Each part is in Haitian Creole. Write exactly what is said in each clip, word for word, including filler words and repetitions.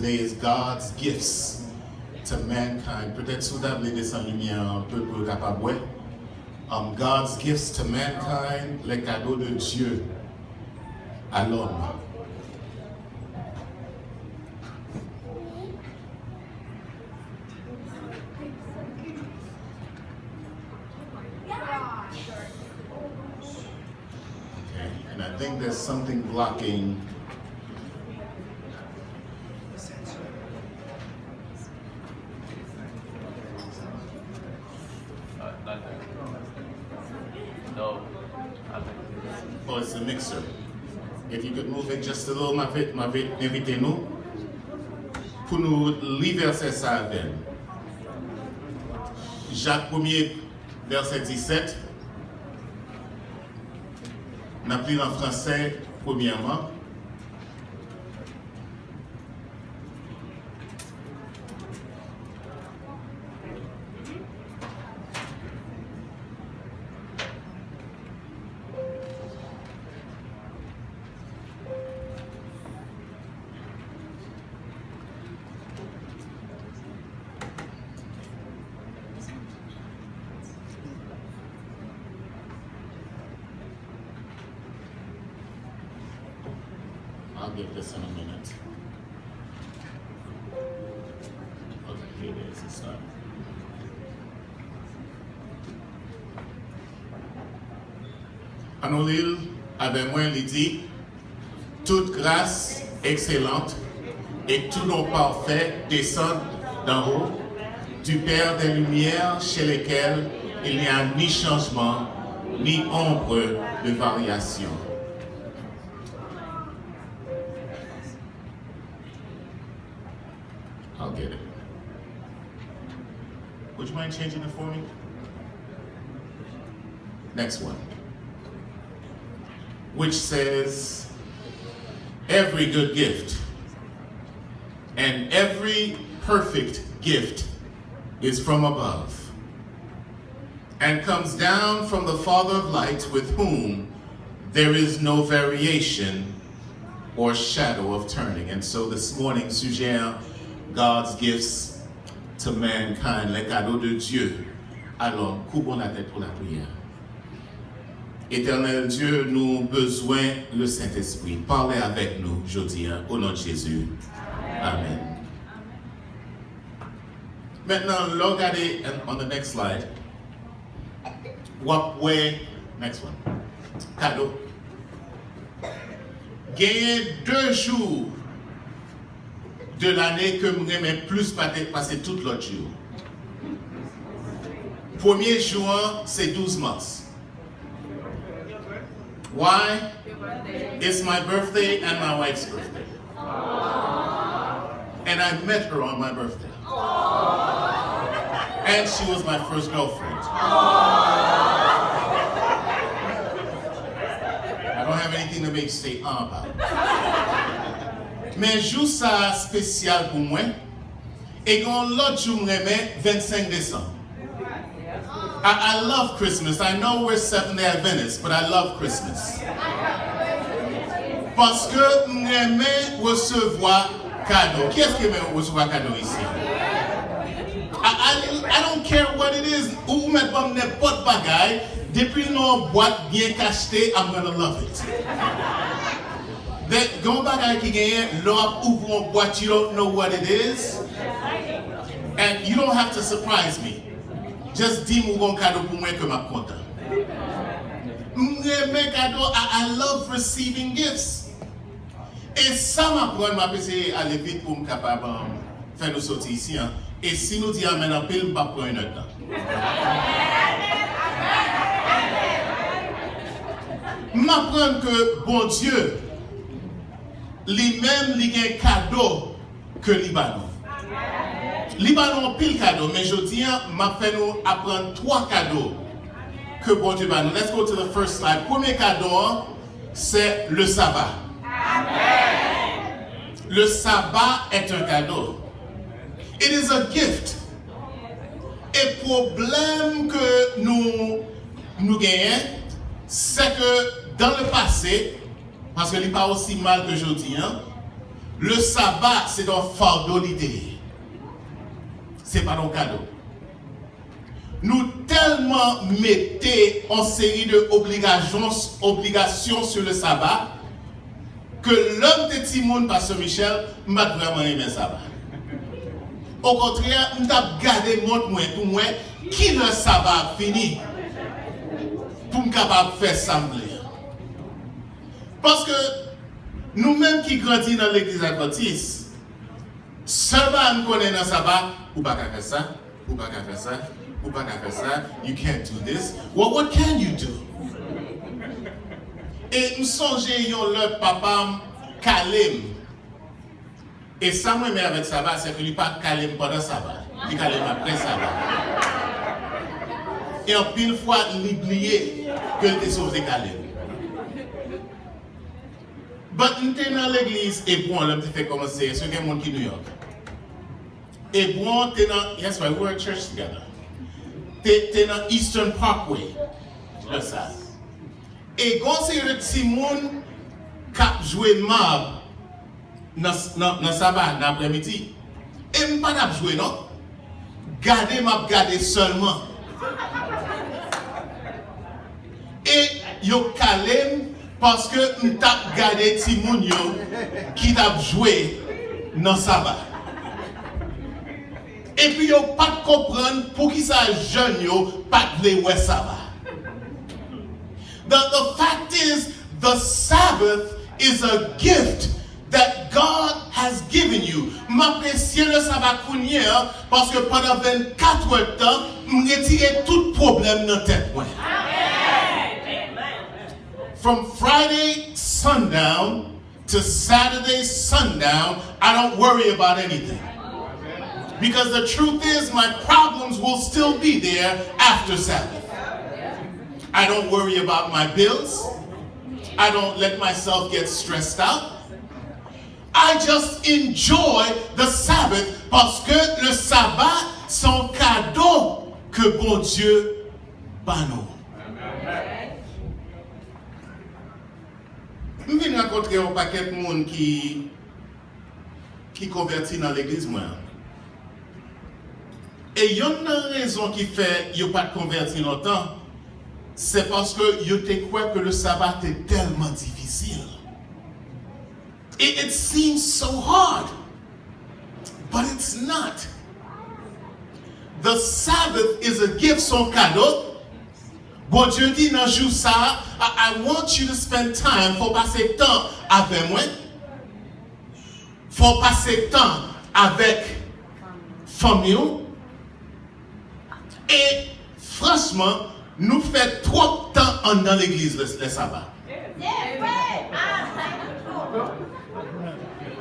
Today is God's gifts to mankind. Petèt si w ta vle desann limyè an anpe pou yo kapab wè. Um, God's gifts to mankind, les cadeaux de Dieu à l'homme. Okay, and I think there's something blocking. Oh, it's the mixer. If you could move it just a little, m ap, m ap envite nou pou nou li vèsè sa avè m. Jak premye, vèsè disèt. N ap li l an fransè premyèman. I'll give this in a minute. Okay, here it is. It's done. Ann nou li l avè mwen, li di, Toute grâce excellente et tout don parfait descendent d'en haut, du Père des lumières, chez lequel il n'y a ni changement, ni ombre de variation. I'll get it. Would you mind changing it for me? Next one. Which says, Every good gift and every perfect gift is from above and comes down from the Father of lights, with whom there is no variation or shadow of turning. And so this morning, sujet, God's gifts to mankind, les cadeaux de Dieu à l'homme. Koube la tèt pou lapriyè. Etènèl Dye, nou bezwen le Sentespri. Pale avèk nou jodi a, o non de Jezi. Amèn. Mentnan, lè w gade, and on the next slide, w ap wè, next one, kado. Genyen de jou de lane ke m renmen plis pate-, pase tout lòt jou. Premye jou an, se douz mas. Why? It's my birthday and my wife's birthday. And I met her on my birthday. And she was my first girlfriend. I don't have anything to make you say uh about. Men jou sa a espesyal pou mwen. E gen yon lòt jou m renmen, vennsenk desanm. I, I love Christmas. I know we're Seventh Day Adventist, but I love Christmas. Paske m renmen resevwa kado. Kiyès ki renmen resevwa kado isi? I, I, I don't care what it is. Ou, ou mèt ban m nenpòt bagay. Depi l nan yon bwat byen kachte, I'm gonna love it. Gen yon bagay ki genyen, lè w ap ouvri yon bwat, you don't know what it is. And you don't have to surprise me. Just di m ou gon kado pou mwen ke m ap kontan. M renmen kado, I, I love receiving gifts. E sa m aprann, m ap eseye ale vit pou m kapab, um, fè nou soti isi an. E si nou di amèn anpil, m p ap pran inèdtan. M aprann ke Bondye, li menm, li gen kado ke li ba nou. Li ba nou anpil kado, men jodi a, m ap fè nou aprann twa kado ke Bondye ba nou. Let's go to the first slide. Premye kado an, c'est le sabbat. Le sabbat est un cadeau. It is a gift. E pwoblèm ke nou, nou genyen, se ke dans le passé, paske li pa osi mal ke jodi a, Le saba, se yon fado li te ye. Se pa yon kado. Nou tèlman mete yon seri de obligasyon, obligasyon sou le saba, ke lè m te timoun, Pastè Michel, m pa t vrèman renmen saba. Okontrè, m t ap gade mont mwen pou m wè ki lè saba ap fini, pou m kapab fè sa m vle an. Paske nou menm ki grandi nan legliz advantis, sèl bagay m konnen nan saba, ou pa ka fè sa, ou pa ka fè sa, ou pa ka fè sa, you can't do this. Well, what can you do? E m sonje yon lè papa m kale m. E sa m renmen avèk saba, se ke li pa kale m pandan saba. Li kale m apre saba. E anpil fwa, li bliye ke l te sipoze kale m. But m te nan legliz Ebron lè m te fèk kòmanse. Èske gen moun ki New York? Ebron te nan, yes, right, we were at church together. Te, te nan Eastern Parkway lè sa. E gon seri de timoun k ap jwe mab nan, nan, nan saba, nan aprèmidi. E m pa t ap jwe, non. Gade m ap gade sèlman. E yo kale m paske m t ap gade timoun yo ki t ap jwe nan saba. Epi yo pa t konprann poukisa jèn yo pa t vle wè saba. The, the fact is, the Sabbath is a gift that God has given you. M apresye le saba kounye a, paske pandan vennkat èdtan, m retire tout pwoblèm nan tèt mwen. From Friday sundown to Saturday sundown, I don't worry about anything. Because the truth is, my problems will still be there after Sabbath. I don't worry about my bills. I don't let myself get stressed out. I just enjoy the Sabbath paske le saba se yon kado ke Bondye ba nou. M vin rankontre yon pakèt moun ki, ki konvèti nan legliz mwen an. E yonn nan rezon ki fè yo pa t konvèti lontan, se paske yo te kwè ke le saba te tèlman difisil. It, it seems so hard, but it's not. The Sabbath is a gift, se yon kado. Bondye di nan jou sa a, I, I want you to spend time, fò w pase tan avè mwen, fò w pase tan avèk fanmi w. E franchman, nou fè twòp tan anndan legliz lè, lè saba.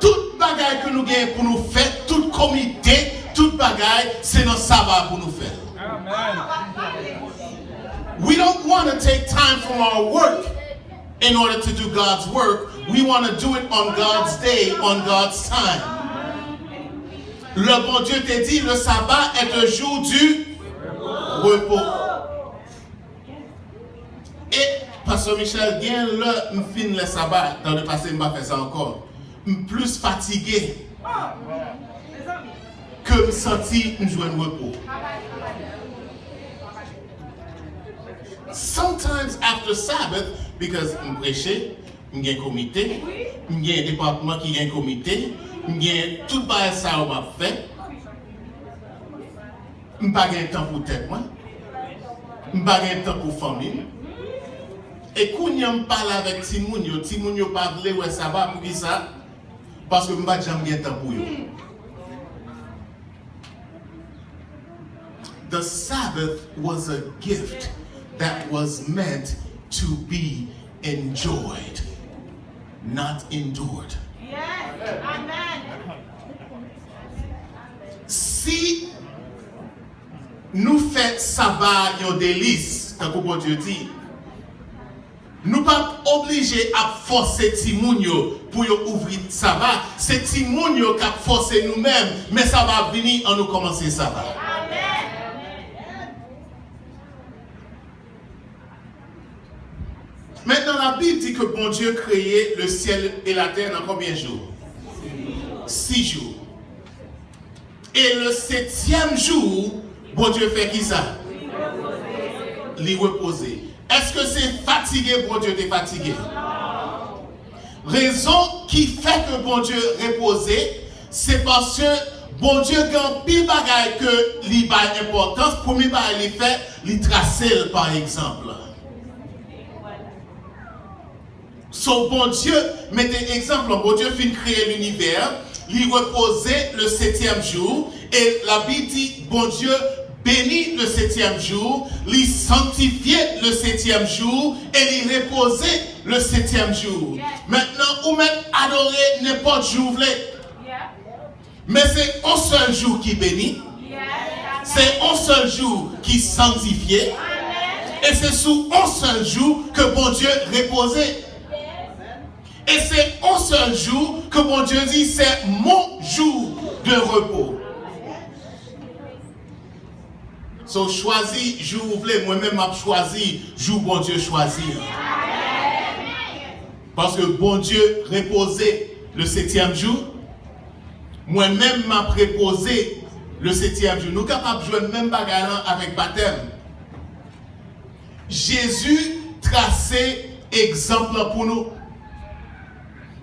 Tout bagay ke nou genyen pou nou fè, tout komite, tout bagay, se nan saba pou nou fè l. We don't want to take time from our work in order to do God's work. We want to do it on God's day, on God's time. Le Bondye te di, le sabbat est un jour du repos. E, Pastè Michel, gen lè m fin lè saba, dan le pase m pa fè sa ankò. M plis fatige ke m santi m jwenn repo. Sometimes after Sabbath, because m preche, m gen komite, m gen depatman ki gen komite, m gen tout bagay sa yo m ap fè. M pa gen tan pou tèt mwen. M pa gen tan pou fanmi m. E kounye a m pale avèk timoun yo, timoun yo pa vle wè saba, poukisa? Paske m pa t janm gen tan pou yo. The Sabbath was a gift that was meant to be enjoyed, not endured. Si nou fè saba a yon delis, tankou Bondye di, nou p ap oblije ap fòse timoun yo pou yo ouvri saba. Se timoun yo k ap fòse nou menm. Men saba ap vini, ann nou kòmanse saba. Maintenant, la Bible dit que Bondye kreye le ciel et la terre nan konbyen jou? sis jou. E le setyèm jou, Bondye fè kisa? Li repoze. Èske se fatige Bondye te fatige? Rezon ki fè ke Bondye repoze, se paske Bondye gen anpil bagay ke li bay enpòtans, premye bagay li fè, li trase l pa egzanp. So, Bondye mete egzanp lan, Bondye fin kreye linivè, li repoze le setyèm jou, e Labib di, Bondye beni le setyèm jou, li sanktifye le setyèm jou, e li repoze le setyèm jou. Mentnan, ou mèt adore nenpòt jou w vle. Men se yon sèl jou ki beni. Se yon sèl jou ki sanktifye. E se sou yon sèl jou ke Bondye repoze. E se yon sèl jou ke Bondye di, c'est mon jour de repos. So, chwazi jou ou vle, mwen menm m ap chwazi jou Bondye chwazi an. Paske Bondye repoze le setyèm jou, mwen menm m ap repoze le setyèm jou. Nou kapab jwenn menm bagay lan avèk batèm. Jezi trase egzanp lan pou nou.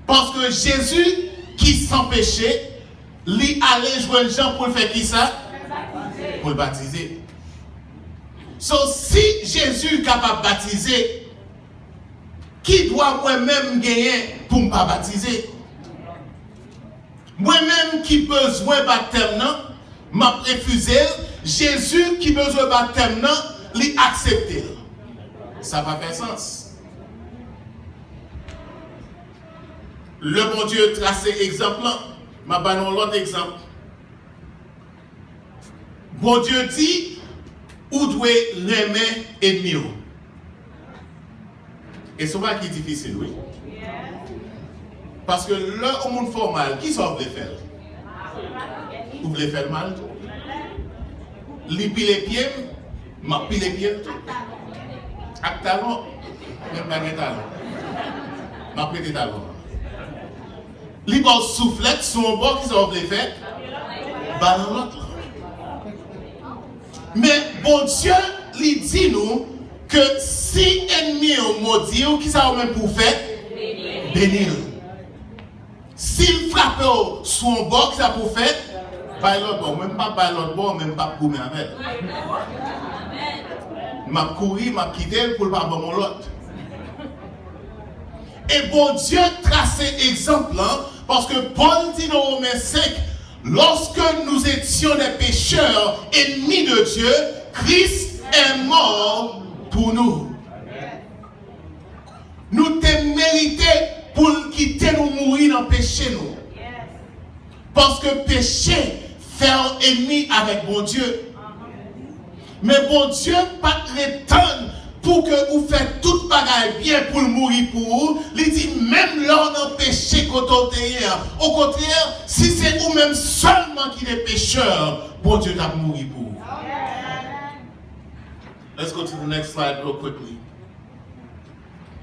Paske Jezi ki san peche, li ale jwenn Jan pou l fè kisa? Pou l batize. So, si Jezi kapab batize, ki dwa mwen menm m genyen pou m pa batize? Mwen menm ki bezwen batèm nan, m ap refize l. Jezi ki bezwen batèm nan, li aksepte l. Sa pa fè sans. Lè Bondye trase egzanp lan, m ap ba nou yon lòt egzanp. Bondye di, ou dwe renmen ènmi w. E se yon bagay ki difisil, wi. Paske lè yon moun fè w mal, kisa w vle fè l? Ou vle fè l mal tou? Li pile pye m, m ap pile pye l tou. Ak talon. Men m pa gen talon. M ap rete talon an. Li ba w souflèt sou yon bò, kisa w vle fè? Ba l yon lòt la. Men Bondye, li di nou ke si ènmi w modi w, kisa w menm pou w fè? Beni l. Si l frape w sou yon bò, kisa pou w fè? Bay lòt bò. Mwen, m p ap bay lòt bò, men m p ap goumen avè l. M ap kouri, m ap kite l pou l pa ban m yon lòt. E Bondye trase egzanp lan, paske Pòl di nan Women senk, lorsque nous étions des pécheurs, ennemis de Dieu, Christ est mort pour nous. Nou te merite pou l kite nou mouri nan peche nou. Paske peche fè w enmi avèk Bondye. Men Bondye pa t ret tann pou ke ou fè tout bagay byen pou l mouri pou ou. Li di, menm lè w nan peche kote w te ye a. Okontrè, si se ou menm sèlman ki te pechè, Bondye t ap mouri pou ou. Let's go to the next slide real quickly.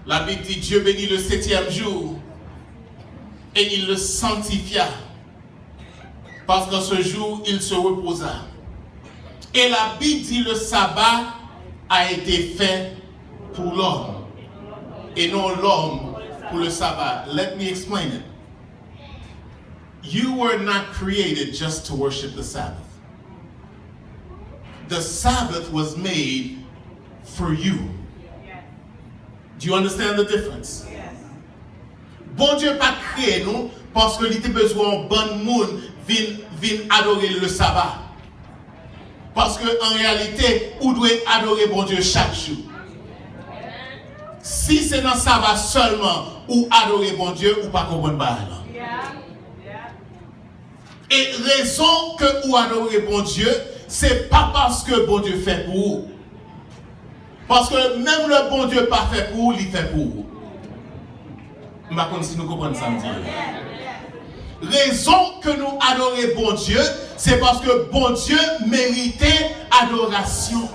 La Bible dit, Dieu bénit le septième jour et il le sanctifia, parce qu'en ce jour, il se reposa. Et la Bible dit, le sabbat a été fait pour l'homme, et non l'homme pour le sabbat. Let me explain it. You were not created just to worship the Sabbath. The Sabbath was made for you. Do you understand the difference? Bondye pa t kreye nou paske li te bezwen yon bann moun vin, vin adore l le saba. Paske an reyalite, ou dwe adore Bondye chak jou. Si se nan saba sèlman ou adore Bondye, ou pa konprann bagay lan. E rezon ke ou adore Bondye, se pa paske Bondye fè pou ou. Paske menm lè Bondye pa fè pou ou, li fè pou ou. M pa konn si nou konprann sa m di yo. Rezon ke nou adore Bondye, se paske Bondye merite adorasyon.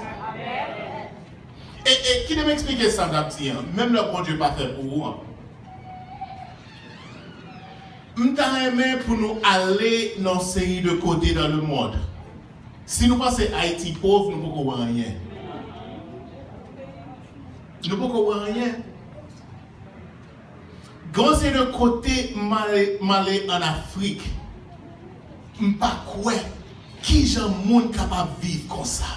E, e kite m eksplike sa m t ap di an. Menm lè Bondye pa fè pou ou an. M ta renmen pou nou ale nan yon seri de kote dans le monde. Si nou panse Ayiti pòv, nou poko wè anyen. Nou poko wè anyen. Gen yon seri de kote m ale, m ale ann Afrik. M pa kwè kijan moun kapab viv konsa.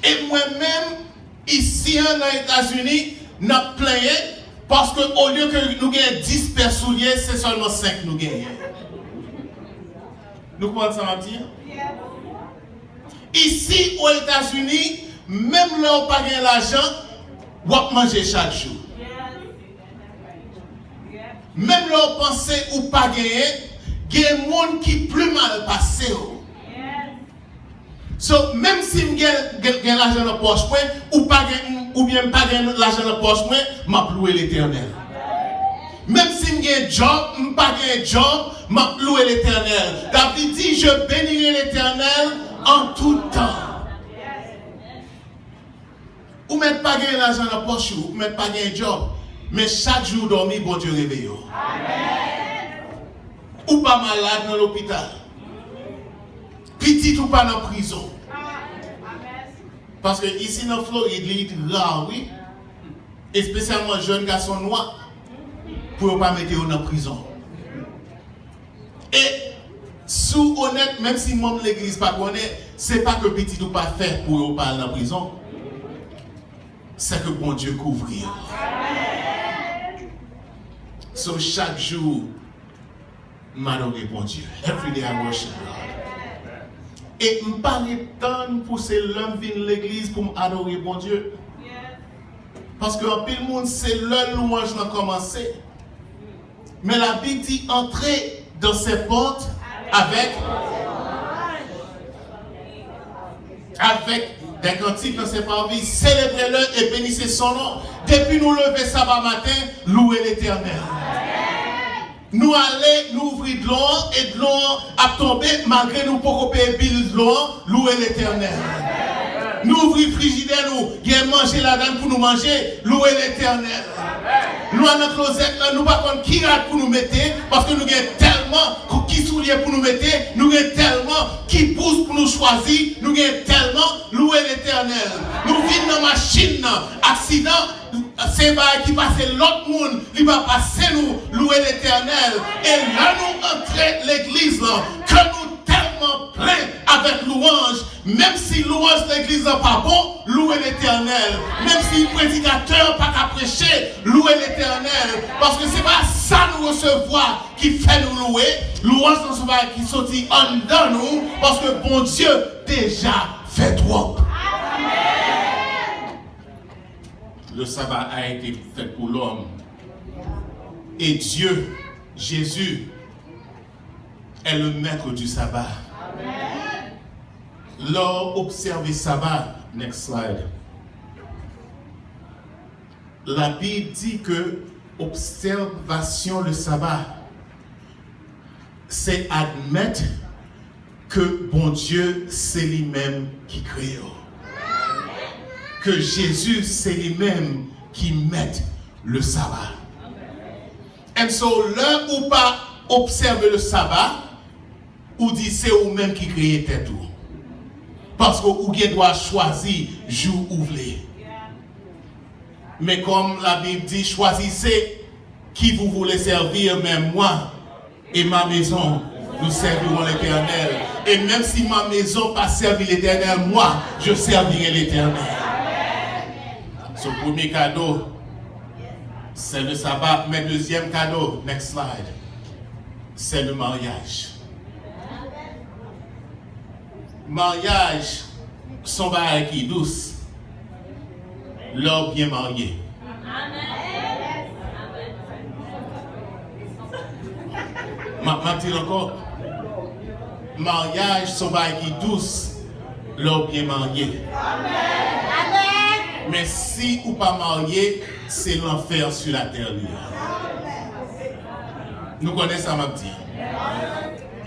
E mwen menm, isi a nan Etazini, n ap plenyen paske olye ke nou gen dis pè soulye, se sèlman senk nou genyen. Nou konprann sa m ap di a? Isi, Ozetazini, menm lè w pa gen lajan, w ap manje chak jou. Menm lè w panse ou pa genyen, gen moun ki pli mal pase w. So, menm si m gen, gen, gen lajan nan pòch mwen, ou pa gen, oubyen m pa gen lajan nan pòch mwen, m ap lwe Letènèl. Menm si m gen djòb, m pa gen djòb, m ap lwe Letènèl. David di, je bénirai l'Éternel en tout temps. Ou mèt pa gen lajan nan pòch ou, ou mèt pa gen djòb, men chak jou w dòmi, Bondye reveye w. Ou pa malad nan lopital. Pitit ou pa nan prizon. Paske isi nan Florid, li ra, wi. Espesyalman jèn gason nwa, pou yo pa mete yo nan prizon. E si w onèt, menm si manm legliz pa konnen, se pa ke pitit ou pa fè pou yo pa al nan prizon. Se ke Bondye kouvri yo. So, chak jou, m adore Bondye. Every day I worship God. E m pa ret tann pou se lè m vin legliz pou m adore Bondye. Paske anpil moun, se lè lwanj lan kòmanse. Men Labib di, entrez dans ses portes avec, avec des cantiques dans ses parvis, célébrez-le et bénissez son nom. Depi nou leve saba maten, louwe Letènèl. Nou ale, nou ouvri dlo an, e dlo an ap tonbe, malgre nou poko peye bil dlo an, louwe Letènèl. Nou ouvri frijidè nou, gen manje ladan l pou nou manje, louwe Letènèl. Nou al nan klozèt lan, nou pa konn ki rad pou nou mete, paske nou gen tèlman ki soulye pou nou mete, nou gen tèlman ki bous pou nou chwazi, nou gen tèlman, louwe Letènèl. Nou vin nan machin nan, aksidan, se bagay ki pase lòt moun, li pa pase nou, louwe Letènèl. E lè nou antre legliz lan, kè nou tèlman plen avèk lwanj, menm si lwanj legliz lan pa bon, louwe Letènèl. Menm si predikatè an pa ka preche, louwe Letènèl. Paske se pa sa nou resevwa ki fè nou louwe. Lwanj lan se bagay ki soti anndan nou, paske Bondye deja fè twòp. Le sabbat a été fait pour l'homme. Et Dieu, Jésus, est le maître du sabbat. Lè w obsève saba, next slide. Labib di ke obsèvasyon le saba, se admèt ke Bondye se li menm ki kreye w. Ke Jezi se li menm ki mèt le saba. And so, lè ou pa obsève le saba, ou di se ou menm ki kreye tèt ou. Paske ou gen dwa chwazi jou ou vle. Men kòm Labib di, choisissez qui vous voulez servir, mais moi et ma maison, nous servirons l'Éternel. Et même si ma maison pas servi l'Éternel, moi, je servirai l'Éternel. So, premye kado, se le saba. Men dezyèm kado, next slide, se le maryaj. Maryaj se yon bagay ki dous lè w byen marye. M ap, m ap di l ankò. Maryaj se yon bagay ki dous lè w byen marye. Men si ou pa marye, se lanfè sou latè li ye. Nou konnen sa m ap di.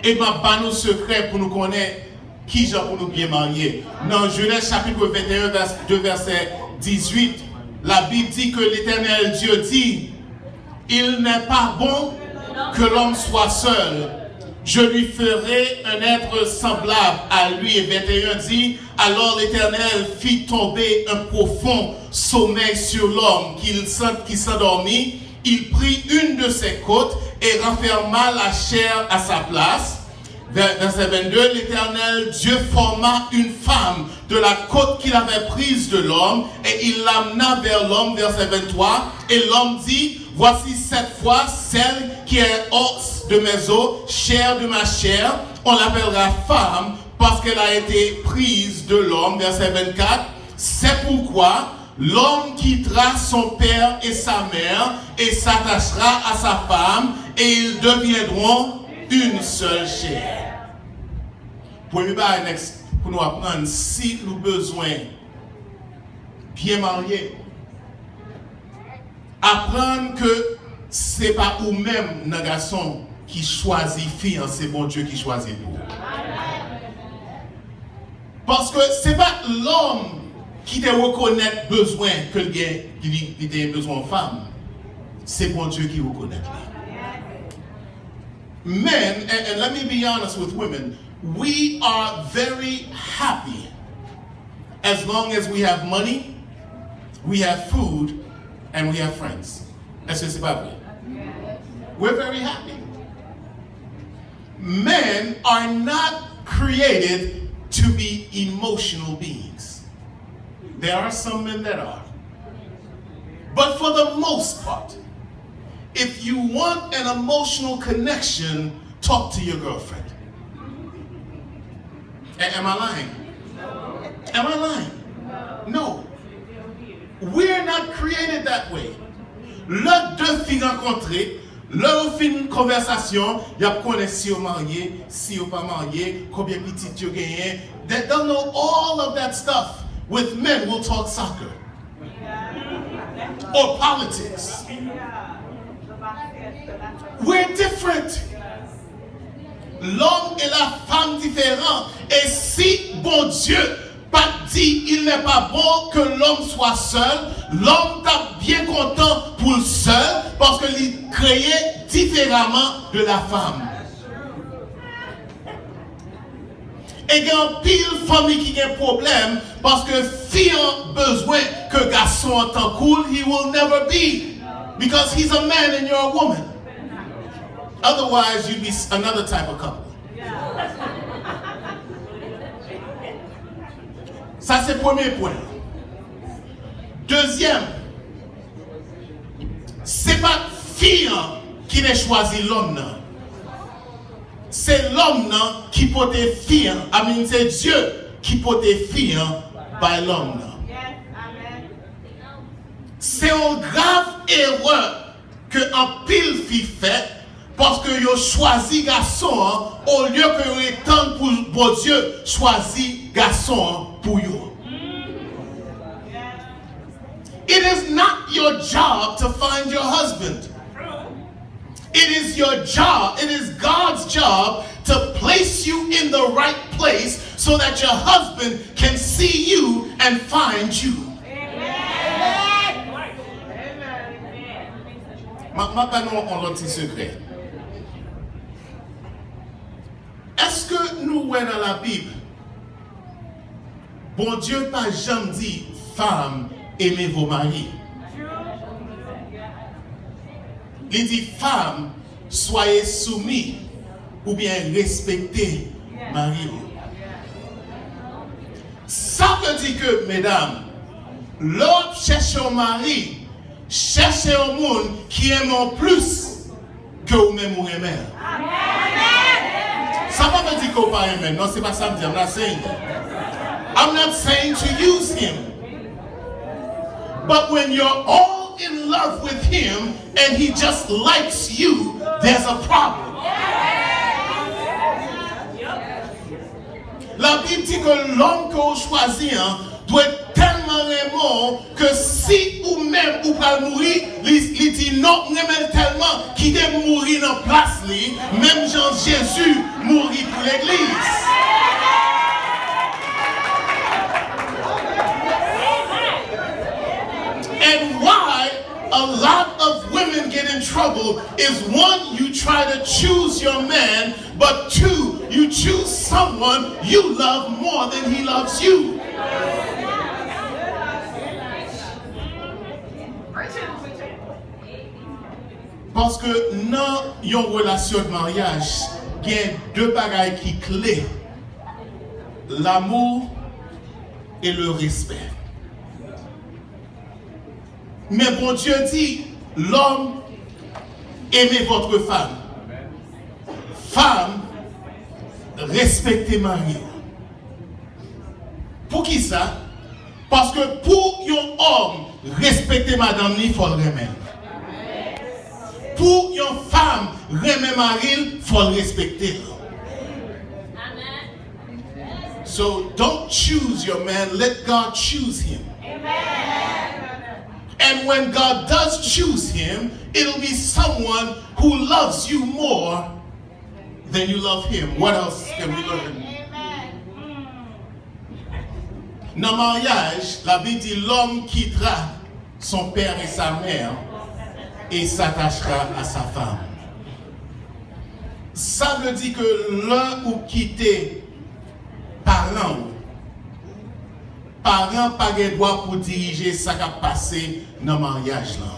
E m ap ba nou sekrè pou nou konnen kijan pou nou byen marye. Nan Jenèz chapit venteyen, vèsè de, vèsè dizuit, Labib di ke Letènèl Dye di, Il n'est pas bon que l'homme soit seul. Je lui ferai un être semblable à lui. Et vingt et un dit, alors l'Éternel fit tomber un profond sommeil sur l'homme qui, qui s'endormit. Il prit une de ses côtes et renferma la chair à sa place. Ver- Verset vingt-deux, l'Éternel Dieu forma une femme de la côte qu'il avait prise de l'homme, et il l'amena vers l'homme, verset vingt-trois, et l'homme dit, voici cette fois celle qui est os de mes os, chair de ma chair, on l'appellera femme, parce qu'elle a été prise de l'homme, verset vingt-quatre, c'est pourquoi l'homme quittera son père et sa mère et s'attachera à sa femme, et ils deviendront une seule chair. Premye bagay next pou nou aprann, si nou bezwen byen marye, aprann ke se pa ou menm nan gason ki chwazi fi an, se Bondye ki chwazi l pou ou. Paske se pa lòm ki te rekonèt bezwen ke l gen, li, li te bezwen yon fanm. Se Bondye ki rekonèt li. Men, and, and let me be honest with women, we are very happy as long as we have money, we have food, and we have friends. Èske se pa vre? We're very happy. Men are not created to be emotional beings. There are some men that are. But for the most part, if you want an emotional connection, talk to your girlfriend. A- am I lying? Am I lying? No. We're not created that way. Lè de fi rankontre, lè yo fin konvèsasyon, y ap konnen si yo marye, si yo pa marye, konbyen pitit yo genyen. They, they'll know all of that stuff. With men, we'll talk soccer or politics. We're different. L'homme et la femme différents. E si Bondye pa t di, il n'est pas bon que l'homme soit seul, lòm t ap byen kontan pou l sèl, paske li kreye diferaman de la femme. E gen anpil fanmi ki gen pwoblèm paske fi an bezwen ke gason an tankou l, he will never be, because he's a man and you're a woman. Otherwise, you'd be s- another type of couple. Sa se premye pwen. Dezyèm, se pa fi an ki te chwazi lòm nan. Se lòm nan ki pote fi an. I mean, se Dye ki pote fi an bay lòm nan. Se yon grav erè ke anpil fi fè, paske yo chwazi gason an olye ke yo ret tann pou Bondye chwazi gason an pou yo. It is not your job to find your husband. It is your job, it is God's job to place you in the right place so that your husband can see you and find you. M ap, m ap ba nou yon lòt ti sekrè. Èske nou wè nan Labib, Bondye pa janm di, femme, aimez vos maris? Li di, femme, soyez soumis oubyen respekte mari w. Sa vle di ke, medam, lè w ap chèche yon mari, chèche yon moun ki renmen w plis ke ou menm ou renmen l. Sa pa vle di ke w pa renmen l, non, se pa sa m di. I'm not saying that. I'm not saying to use him. But when you're all in love with him and he just likes you, there's a problem. Labib di ke lòm ke w chwazi an dwe tèlman renmen w ke si ou menm ou pral mouri, li, li di, non, m renmen l tèlman, kite m mouri nan plas li, menm jan Jezi mouri pou legliz. And why a lot of women get in trouble is, one, you try to choose your man, but two, you choose someone you love more than he loves you. Paske nan yon relasyon de maryaj, gen de bagay ki kle, l'amour et le respect. Men Bondye di, l'homme, aimez votre femme. Fanm, respekte mari w. Poukisa? Paske pou yon òm respekte madanm li, fò l renmen l. Pou yon fanm renmen mari l, fò l respekte l. So don't choose your man, let God choose him. And when God does choose him, it'll be someone who loves you more than you love him. What else can we learn? Nan maryaj, Labib di, l'homme quittera son père et sa mère et s'attachera à sa femme. Sa vle di ke lè ou kite paran w, paran pa gen dwa pou dirije sa k ap pase nan maryaj lan.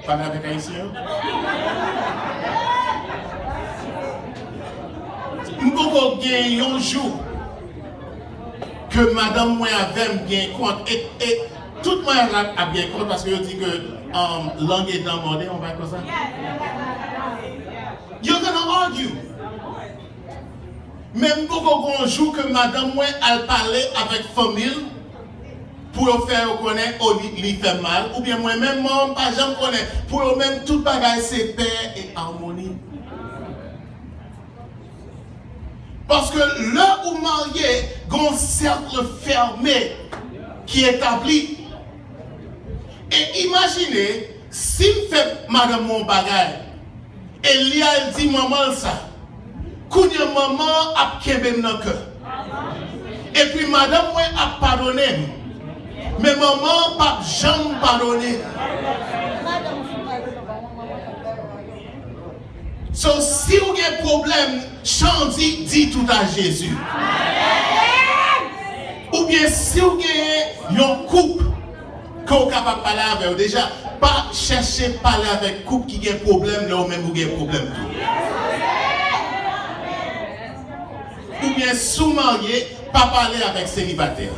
Pale avèk Ayisyen yo. M poko gen yon jou ke madanm mwen avè m gen kont, e, e tout maryaj la ap gen kont, paske yo di ke, um, lang e dan mòde, yon bagay konsa. You're gonna argue. Men m poko gen yon jou ke madanm mwen al pale avèk fanmi l pou yo fè yo konnen, o, li, li fè m mal, oubyen mwen menm, manman m pa janm konnen. Pou yo menm, tout bagay se pè e amoni. Paske lè ou marye, gen yon sèk fèmen ki etabli. E imajine, si m fè madanm mwen yon bagay, e li al di manman l sa. Kounye a, manman an ap kenbe m nan kè. Epi madanm mwen ap padone m. Men manman an p ap janm padone m. So, si w gen pwoblèm, jan w di, di tout a Jezi. Oubyen si w genyen yon koup ke w kapab pale avè yo deja, pa chèche pale avèk koup ki gen pwoblèm lè ou menm ou gen pwoblèm tou. Oubyen si w marye, pa pale avèk selibatè.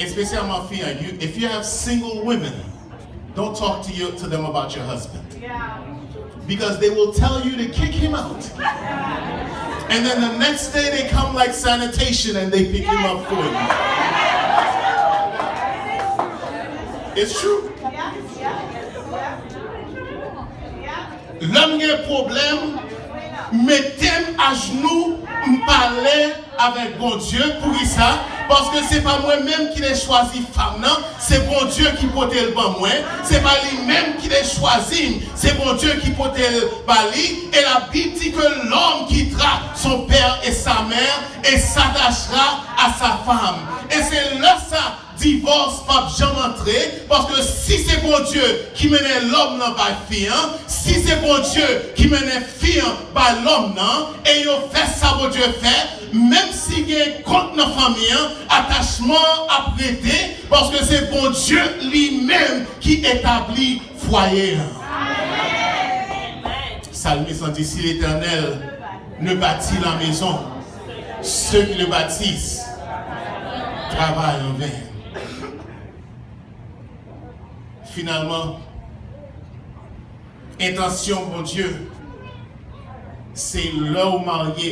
Espesyalman fi an, you, if you have single women, don't talk to you, to them about your husband. Because they will tell you to kick him out. And then the next day they come like sanitation and they pick him up for you. It's true. Lè m gen pwoblèm, mete m ajnou, m pale avèk Bondye. Poukisa? Paske se pa mwen menm ki te chwazi fanm nan, se Bondye ki pote l ban mwen. Se pa li menm ki te chwazi m, se Bondye ki pote l ba li. E Labib di ke l'homme quittera son père et sa mère et s'attachera à sa femme. E se lè sa divòs p ap janm antre, paske si se Bondye ki mennen lòm nan bay fi an, si se Bondye ki mennen fi an bay lòm nan, e yo fè sa Bondye fè, menm si gen kont nan fanmi an, atachman an ap rete, paske se Bondye li menm ki etabli fwaye an. Salmis lan di, si l'Éternel ne bâtit la maison, ceux qui le bâtissent travaillent en vain. Finalman, entansyon Bondye, se lè w marye,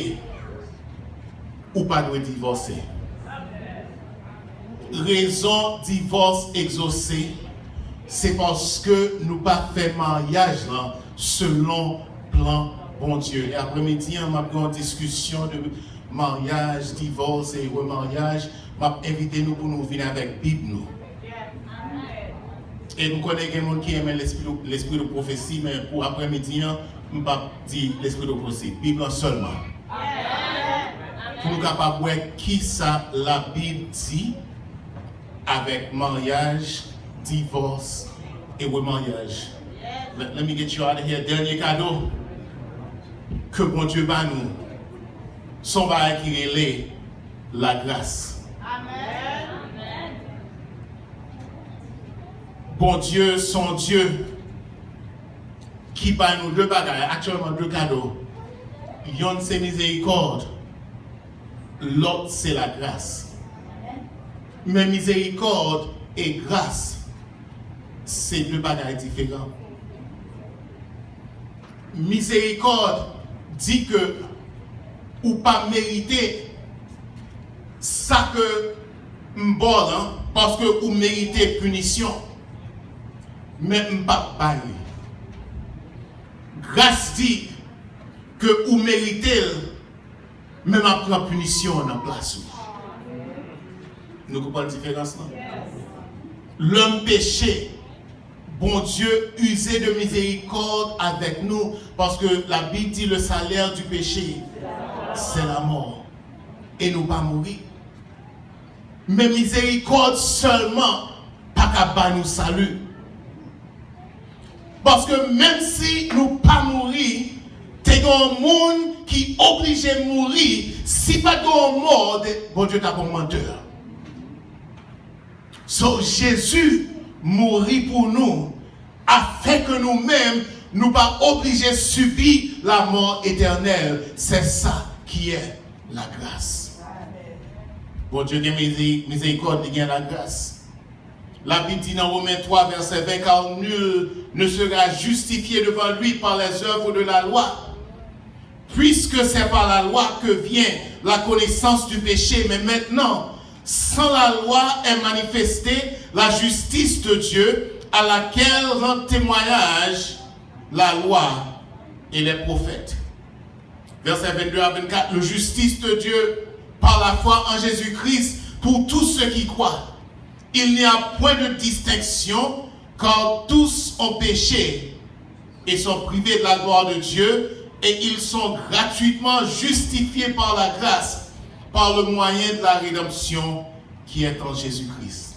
ou pa dwe divòse. Rezon divòs egzose, se paske nou pa fè maryaj lan selon plan Bondye. E apremidi an, m ap gen yon diskisyon de maryaj, divòs e remaryaj. M ap envite nou pou nou vin avèk Bib nou. E m konnen gen moun ki renmen lespri, lespri de pwofesi, men pou apremidi an, m p ap di lespri de pwofesi. Bib lan sèlman. Pou nou kapab wè kisa Labib di avèk maryaj, divòs e remaryaj. Let, let me get you out of here. Dènye kado ke Bondye ba nou, se yon bagay ki rele lagras. Bondye se yon Dye ki bay nou de bagay, aktyèlman de kado. Yonn se mizerikòd, lòt se lagras. Men mizerikòd e gras se de bagay diferan. Mizerikòd di ke ou pa merite sa ke m ba w lan, paske ou merite pinisyon, men m p ap bay li. Gras di ke ou merite l, men m ap pran pinisyon an nan plas ou. Nou konprann diferans lan? Lè m peche, Bondye ize de mizerikòd avèk nou, paske Labib di, le salaire du péché, c'est la mort. E nou pa mouri. Men mizerikòd sèlman pa ka ba nou sali. Paske menm si nou pa mouri, te gen yon moun ki oblije mouri. Si pa t gen yon mò, Bondye t ap yon mantè. So, Jezi mouri pou nou, afin ke nou menm, nou pa oblije sibi la mort éternelle. C'est ça qui est la grâce. Bondye gen mize-, mizerikòd, li gen lagras. Labib di nan Women twa, vèsè ven, car nul ne sera justifié devant lui par les œuvres de la loi, puisque c'est par la loi que vient la connaissance du péché. Mais maintenant, sans la loi est manifestée la justice de Dieu, à laquelle rendent témoignage la loi et les prophètes. Vèsè vennde a vennkat, la justice de Dieu par la foi en Jésus-Christ pour tous ceux qui croient. Il n'y a point de distinction, car tous ont péché et sont privés de la gloire de Dieu, et ils sont gratuitement justifiés par la grâce, par le moyen de la rédemption qui est en Jésus-Christ.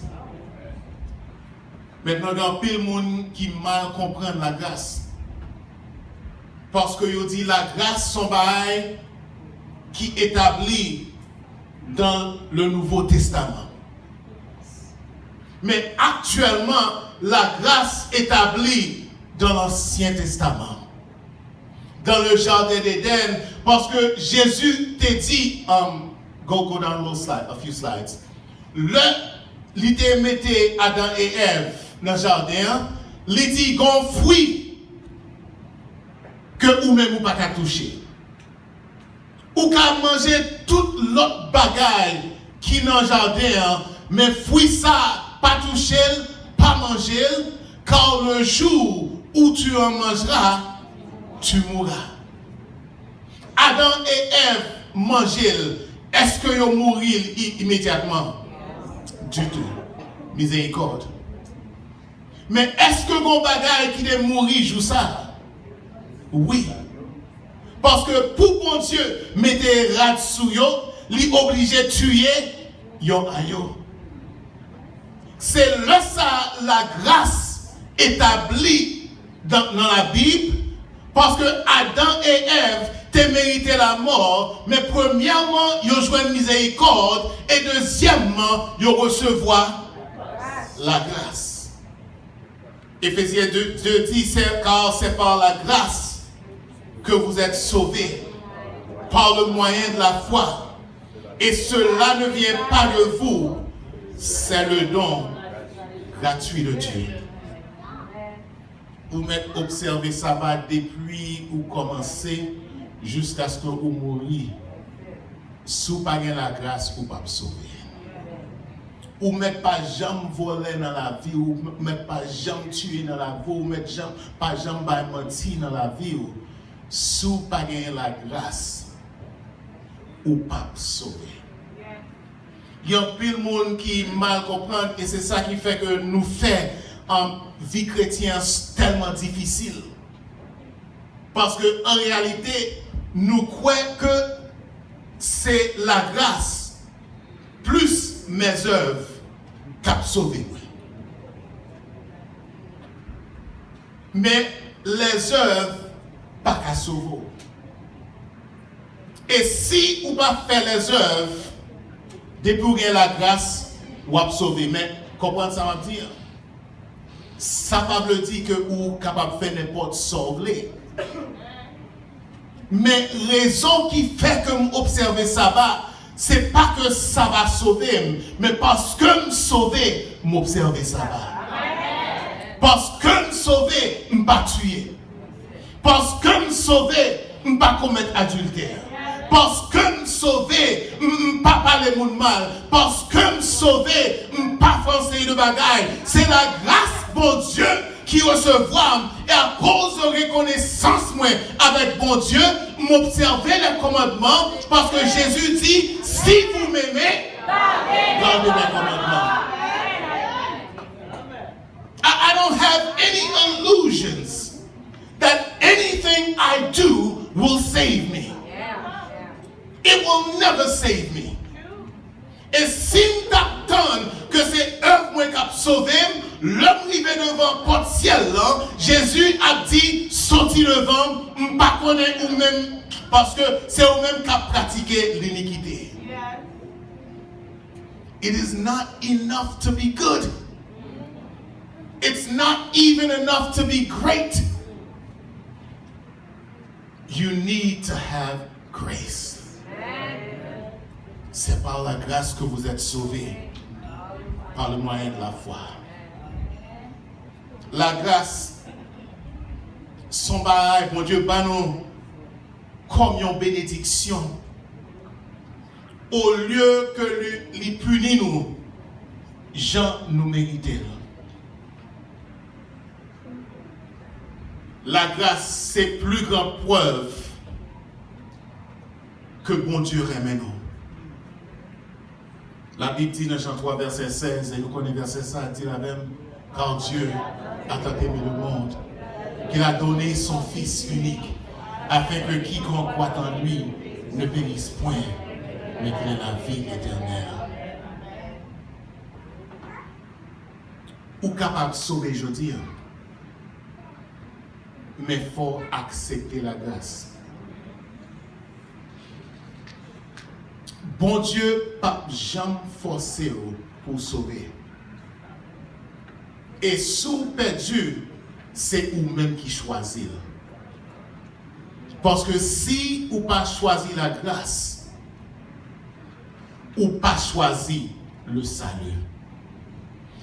Mentnan, gen anpil moun ki mal konprann lagras. Paske yo di lagras se yon bagay ki etabli dans le Nouveau Testament. Men aktyèlman, lagras etabli dans l'Ancien Testament. Dans le jardin d'Éden, paske Jezi te di, um, go, go down a little slide, a few slides. Lè li te mete Adan e Èv nan jaden an, li di, gen yon fwi ke ou menm ou pa ka touche. Ou ka manje tout lòt bagay ki nan jaden an, men fwi sa, pa touche l, pa manje l, car le jour où tu en mangeras, tu mourras. Adan e Èv manje l, èske yo mouri l i-, imedyatman? Ditou. Mizerikòd. Men èske gon bagay ki te mouri jou sa a? Wi. Paske pou Bondye mete rad sou yo, li oblije tiye yon a yo. Se lè sa a lagras etabli dan, nan Labib, paske Adan e Èv te merite lamò, men premyèman, yo jwenn mizerikòd, e dezyèmman, yo resevwa lagras. Éphésiens deux, deux dit, c'est, car c'est par la grâce que vous êtes sauvés, par le moyen de la foi. Et cela ne vient pas de vous, c'est le don gratuit de Dieu. Ou mèt obsève saba depi ou kòmanse jiskaske ou mouri. Si w pa gen lagras, ou p ap sove. Ou mèt pa janm vòlè nan lavi w, ou mèt pa janm tiye nan lavi w, ou mèt janm, pa janm bay manti nan lavi w. Si w pa genyen lagras, ou p ap sove. Gen anpil moun ki mal konprann, e se sa ki fè ke nou fè, um, vi kretyen an s-, tèlman difisil. Paske, an reyalite, nou kwè ke se lagras plis mèzèv k ap sove mwen. Men lèzèv pa ka sove w. E si ou pa fè lèzèv, depi w gen lagras, w ap sove. Men, konprann sa m ap di a. Sa pa vle di ke ou kapab fè nenpòt sa w vle. Men rezon ki fè ke m obsève Saba, se pa ke Saba sove m, men paske m sove, m obsève Saba. Paske m sove, m pa tiye. Paske m sove, m pa komèt adiltè. Paske m sove, m, m pa pale moun mal. Paske m sove, m pa fè yon seri de bagay. Se lagras Bondye ki resevwa m, e akoz de rekonesans mwen avèk Bondye, m obsève lè kòmandman, paske Jezi di, si vous m'aimez, gardez mes commandements. I, I don't have any illusions that anything I do will save me. It will never save me. E si m t ap tann ke se èv mwen k ap sove m, lè m rive devan pòt syèl lan, Jezi ap di, soti devan m, m pa konnen ou menm, paske se ou menm k ap pratike linikite. It is not enough to be good. It's not even enough to be great. You need to have grace. C'est par la grâce que vous êtes sauvés, par le moyen de la foi. Lagras se yon bagay Bondye ban nou kòm yon benediksyon. Olye ke li, li pini nou jan nou merite l. Lagras se pli gran prèv ke Bondye renmen nou. Labib di nan Jan twa vèsè sèz, e nou konnen vèsè sa a, di l avè m, car Dieu a tant aimé le monde qu'il a donné son Fils unique, afin que quiconque croit en lui ne périsse point, mais qu'il ait la vie éternelle. Ou kapab sove jodi a, men fò w aksepte lagras. Bondye p ap janm fòse w pou w sove. E si w pèdi, se ou menm ki chwazi l. Paske si ou pa chwazi lagras, ou pa chwazi le salut.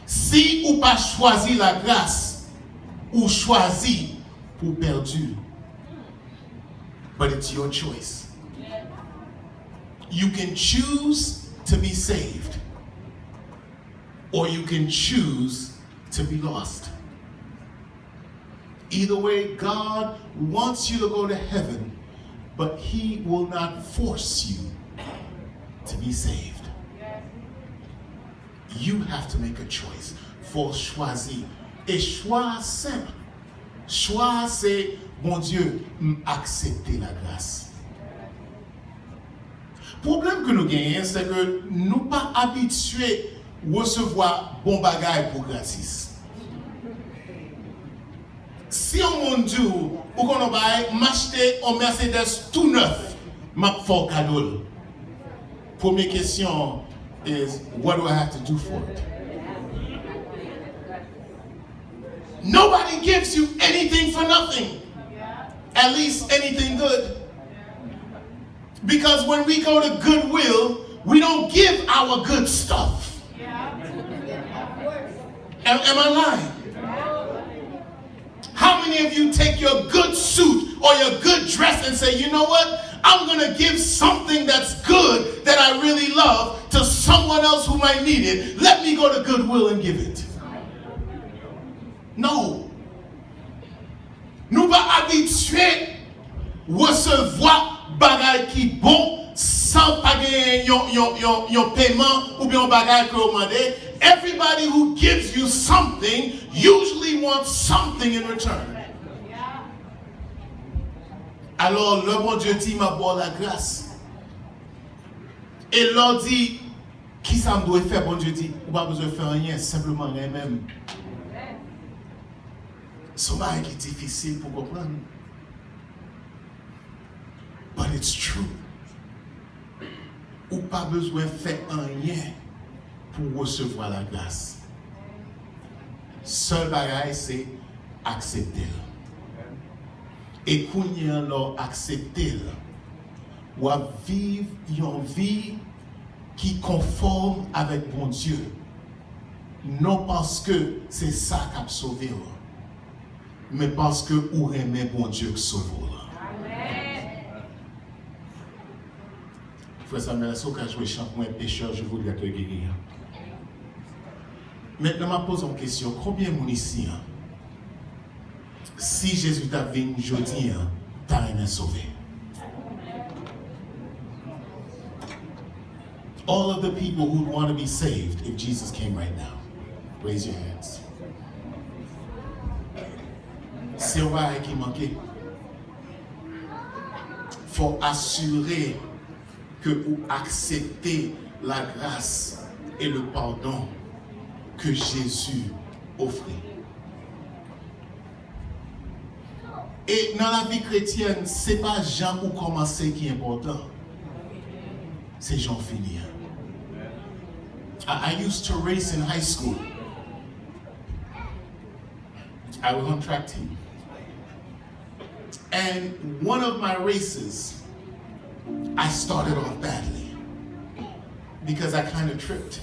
Si ou pa chwazi lagras, ou chwazi pou w pèdi. But it's your choice. You can choose to be saved, or you can choose to be lost. Either way, God wants you to go to heaven, but He will not force you to be saved. You have to make a choice. Fò w chwazi. E chwa a senp. Chwa a se, Bondye, m aksepte lagras. Pwoblèm ke nou genyen, se ke nou pa abitye resevwa bon bagay pou gratis. Si yon moun di w, ou konn yon bagay, m achte yon Mercedes tou nèf, m ap fè w kado l. Premye kesyon is, what do I have to do for it? Nobody gives you anything for nothing. At least anything good. Because when we go to Goodwill, we don't give our good stuff. Am, am I lying? How many of you take your good suit or your good dress and say, you know what? I'm going to give something that's good that I really love to someone else who might need it. Let me go to Goodwill and give it. No. Nou pa abitye resevwa bagay ki bon san pa gen yon, yon, yon, yon peman oubyen yon bagay ke yo mande. Everybody who gives you something usually wants something in return. Alò, lè Bondye di, m ap ba w lagras, e lè w di, Kisa m dwe fè? Bondye di, ou pa bezwen fè anyen, senpleman renmen m. Se yon bagay ki difisil pou konprann. But it's true. Ou pa bezwen fè anyen pou w resevwa lagras. Sèl bagay se aksepte l. E kounye a, lè w aksepte l, w ap viv yon vi ki konfòm avèk Bondye. Non paske se sa k ap sove w, men paske ou renmen Bondye k sove w lan. Frè Samuel, èske w ka jwe chan pou mwen, Pécheur, je voudrais te guérir? Mentnan, m ap poze yon kesyon. Konbyen moun isi an, si Jezi t ap vin jodi an, ta renmen sove? All of the people who want to be saved, if Jesus came right now, raise your hands. Se yon bagay ki manke. Fò asire ke ou aksepte la grâce et le pardon que Jésus offre. E nan lavi kretyèn, se pa jan ou kòmanse ki enpòtan, se jan w fini an. I, I used to race in high school. I was on track team. And one of my races, I started off badly because I kind of tripped.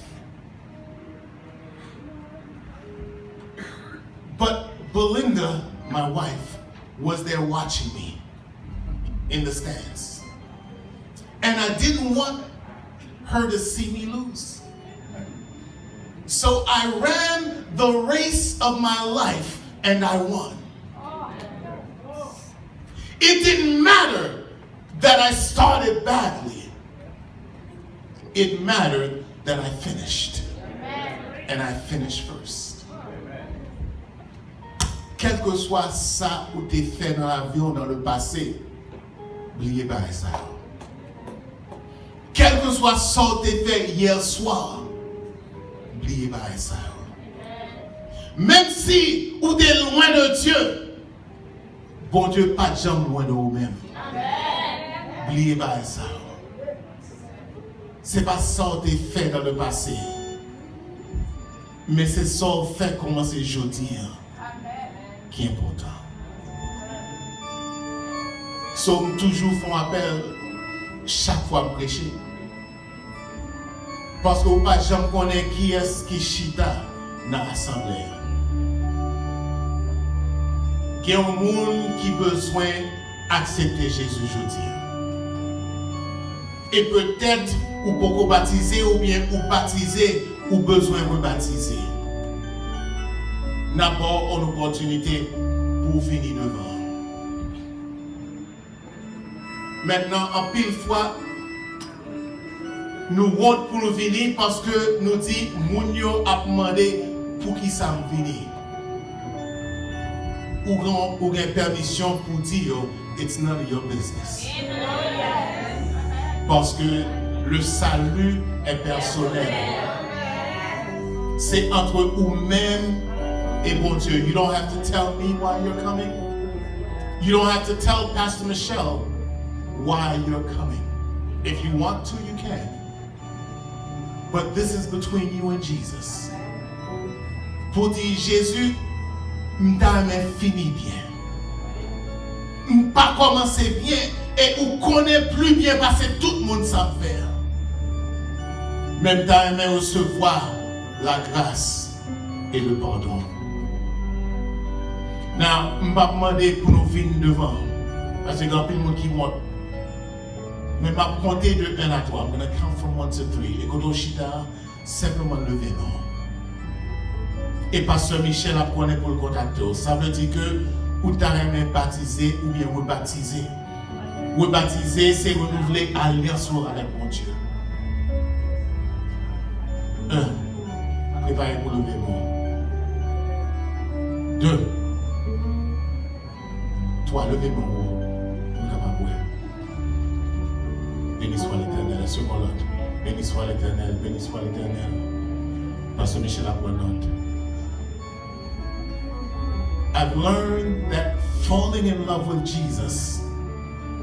But Belinda, my wife, was there watching me in the stands. And I didn't want her to see me lose. So I ran the race of my life and I won. It didn't matter that I started badly. It mattered that I finished. And I finished first. Kèlkeswa sa ou te fè nan lavi w nan le pase, bliye bagay sa yo. Kèlkeswa sa w te fè yè swa, bliye bagay sa yo. Menm si ou te lwen de Dye, Bondye pa t janm lwen de ou menm. Bliye bagay sa yo. Se pa sa w te fè nan le pase, men se sa w fè kòmanse jodi an ki enpòtan. So, m toujou fè yon apèl chak fwa m preche. Paske ou pa janm konnen kiyès ki chita nan asanble a. Gen yon moun ki bezwen aksepte Jezi jodi a. E petèt ou poko batize oubyen ou batize, ou bezwen rebatize. N ap ba w yon opòtinite pou w vini devan. Mentnan, anpil fwa, nou wont pou nou vini paske nou di, moun yo ap mande poukisa m vini. Ou gen, ou gen pèmisyon pou di yo, it's none of your business. Paske le salut est personnel. Se antre ou menm e Bondye. You don't have to tell me why you're coming. You don't have to tell Pastor Michelle why you're coming. If you want to, you can. But this is between you and Jesus. Pou di, Jezi, m ta renmen fini byen. M pa kòmanse byen e ou konnen pli byen pase tout moun sa m fè a. Men m ta renmen resevwa lagras e le padon. Now, m p ap mande pou nou vin devan, paske gen anpil moun ki wont. Men m ap konte de un à trois. I'm gonna count from one to three. E kote w chita a, senpleman leve men w. E pastè Michel ap konnen pou l kontakte w. Sa vle di ke ou ta renmen batize oubyen rebatize. Rebatize, se renouvle alyans ou avèk Bondye. Un, prepare pou leve men w. De, twa, leve men w pou nou kapab wè. Beni swa Letènèl. Èske gen lòt? Béni soit l'Éternel, béni soit l'Éternel. Pasteur Michel ap pran nòt. I've learned that falling in love with Jesus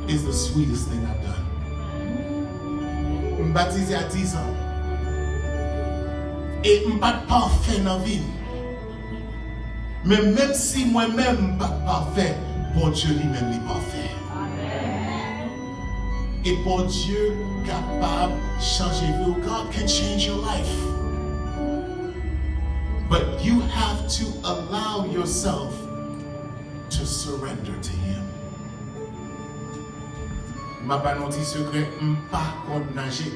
is the sweetest thing I've done. M batize a diz an. E m pa t pafè nan vi m. Men menm si mwen menm m pa t pafè, Bondye li menm li pafè. E Bondye kapab chanje vi w. God can change your life. But you have to allow yourself to surrender to Him. M ap ba nou ti sekrè, m pa konn naje.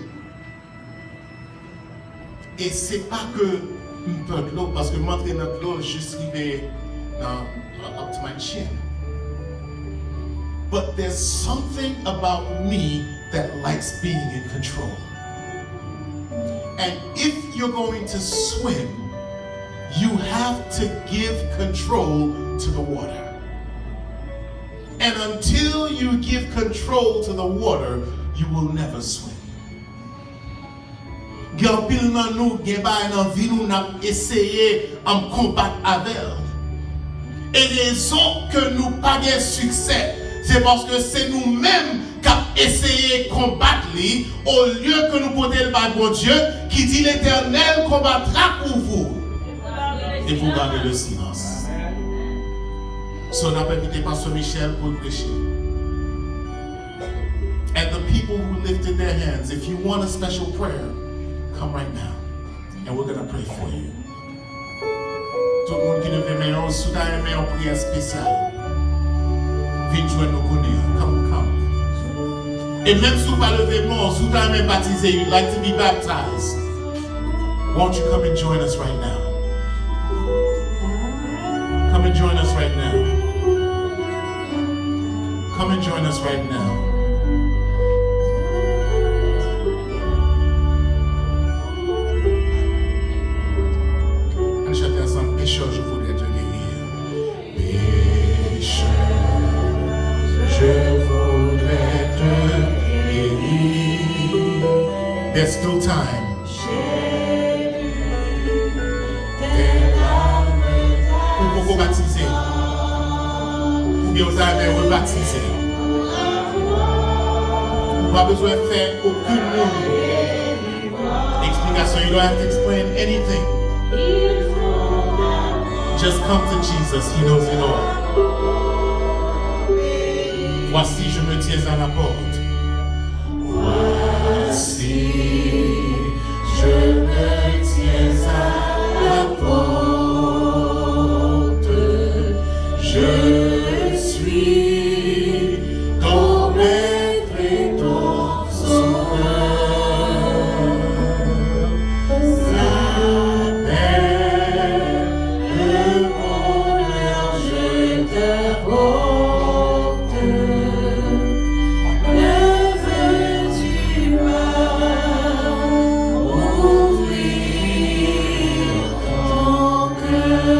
E se pa ke m pè dlo, paske m antre nan dlo jis rive nan, up to my chin. But there's something about me that likes being in control. And if you're going to swim, you have to give control to the water. And until you give control to the water, you will never swim. Gen anpil nan nou, gen bagay nan vi nou, n ap eseye konbat avè l. E rezon ke nou pa gen siksè, se paske se nou menm k ap eseye konbat li, olye ke nou pote l bay Bondye, ki di, L'Éternel combattra pour vous et vous gardez le silence. So, n ap envite Pastè Michel pou l preche. And the people who lifted their hands, if you want a special prayer, come right now. And we're gonna pray for you. Tout moun ki leve men yo, si w ta renmen yon priyè espesyal, vin jwenn nou kounye a. Come, come. E menm si w pa leve men w, si w ta renmen batize, you'd like to be baptized, won't you come and join us right now? Come and join us right now. Come and join us right now. Ann chante ansanm, Pécheur, je voudrais te guérir. Pécheur, je voudrais te guérir. There's still time. Ou poko batize, oubyen ou ta renmen rebatize, ou pa bezwen fè okenn moun eksplikasyon. You don't have to explain anything. Just come to Jesus. He knows it all. Voici, je me tiens à la porte. Voici, je me tiens à la porte. Je suis ton maître et ton sauveur. La paix, le bonheur, je t'apporte. Ne veux-tu pas ouvrir ton cœur?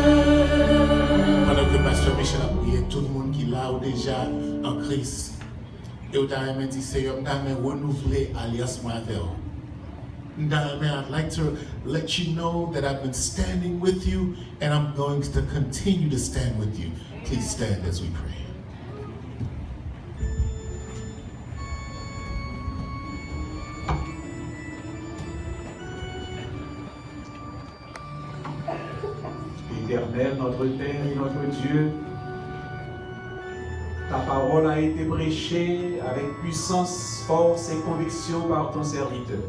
Pandan ke Pastè Michel ap priye, tout moun ki la ou deja an Kris, e ou ta renmen di, Seyè, m ta renmen renouvle alyans mwen avè w. M ta renmen, I'd like to let you know that I've been standing with you and I'm going to continue to stand with you. Please stand as we pray. Éternel, notre Père et notre Dieu, ta parole a été prêchée avec puissance, force et conviction par ton serviteur.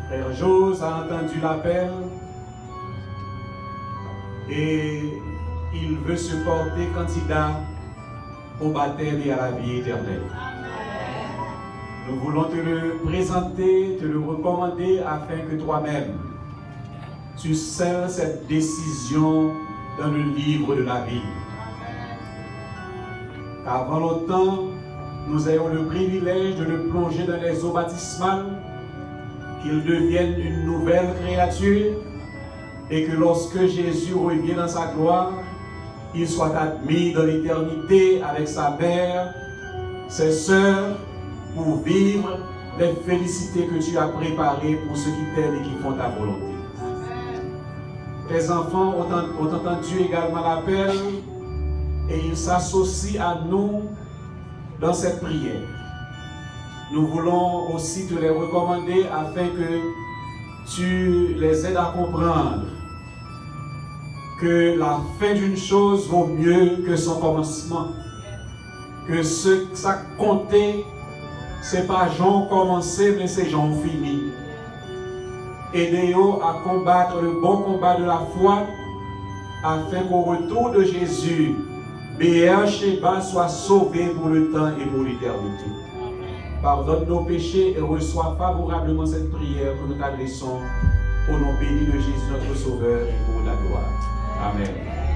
Frère Joz a entendu l'appel et il veut se porter candidat au baptême et à la vie éternelle. Nous voulons te le présenter, te le recommander afin que toi-même, tu scelles cette décision dans le livre de la vie. Qu'avant longtemps, nous ayons le privilège de le plonger dans les eaux baptismales, qu'il devienne une nouvelle créature, et que lorsque Jésus revient dans sa gloire, il soit admis dans l'éternité avec sa mère, ses sœurs, pour vivre les félicités que tu as préparées pour ceux qui t'aiment et qui font ta volonté. Tes enfants ont, ont entendu également l'appel et ils s'associent à nous dans cette prière. Nous voulons aussi te les recommander afin que tu les aides à comprendre que la fin d'une chose vaut mieux que son commencement. Ke se, sa k konte, se pa jan w kòmanse, men se jan w fini. Aidez-les à combattre le bon combat de la foi, afin qu'au retour de Jésus, Beersheba soit sauvé pour le temps et pour l'éternité. Pardonne nos péchés et reçois favorablement cette prière que nous t'adressons au nom béni de Jésus notre Sauveur et pour ta gloire. Amen.